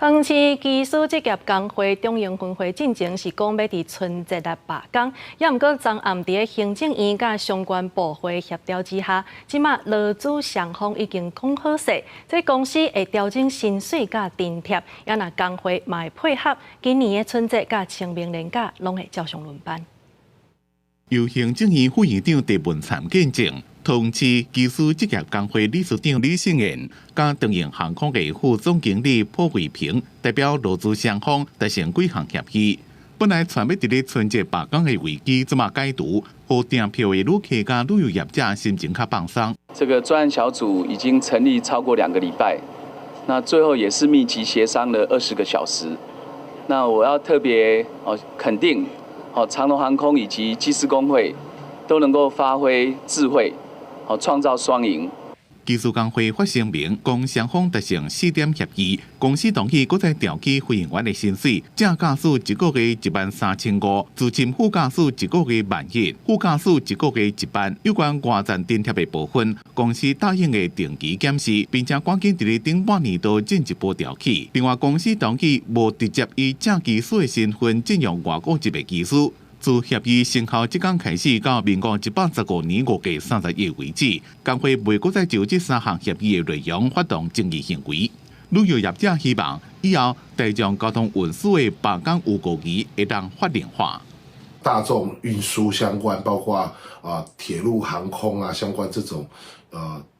桃市機師職業工會長榮分會進前是講欲佇春節來罷工，也毋過昨暗佇行政院佮相關部會協調之下，這馬勞資雙方已經講好勢，這公司會調整薪水佮津貼，也若工會嘛會配合，今年的春節佮清明連假攏會照常輪班。由行政院副院長鄭文燦見證，桃市機師職業工會理事長李勝賢，佮長榮航空的副總經理破慧平代表勞資雙方達成幾項協議。本來傳欲佇咧春節罷工的危機，這馬解除，予訂票的旅客佮旅遊業者心情較放鬆。這個專案小組已經成立超過2個禮拜，那最後也是密集協商了20個小時。那我要特別哦肯定，哦長榮航空以及機師工會都能夠發揮智慧，哦創造雙贏。機師工會發聲明，講雙方達成四點協議，公司同意閣再調起飛行員的薪水，正駕駛一個月13,500，資深副駕駛一個月萬一，副駕駛一個月1萬。有關外站津貼的部分，公司答應會定期檢視，並且趕緊佇咧頂半年度進一步調起。另外，公司同意無直接以正機師的身份進入外國籍的機師。自協議生效這工開始到民國115年5月31日為止，工會袂閣再就這三項協議的內容發動爭議行為。旅遊業者希望以後大眾交通運輸的罷工預告期會當法定化。大眾運輸相關，包括啊鐵路、航空啊相關這種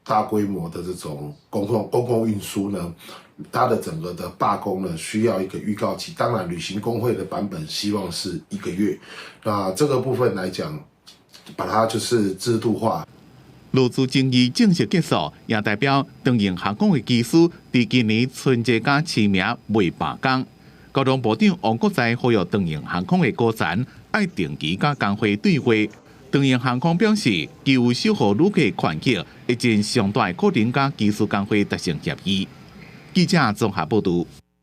大規模的這種公共運輸呢，它的整個的罷工呢，需要一個預告期。當然，旅行工會的版本希望是一個月。那這個部分來講，把它就是制度化。勞資爭議正式結束，也代表長榮航空的機師佇今年春節佮清明袂罷工。交通部長王國材呼籲長榮航空的高層愛定期佮工會對話。長榮航空表示，基於守護旅客權益，會盡上大可能佮機師工會達成協議。記者綜合報導。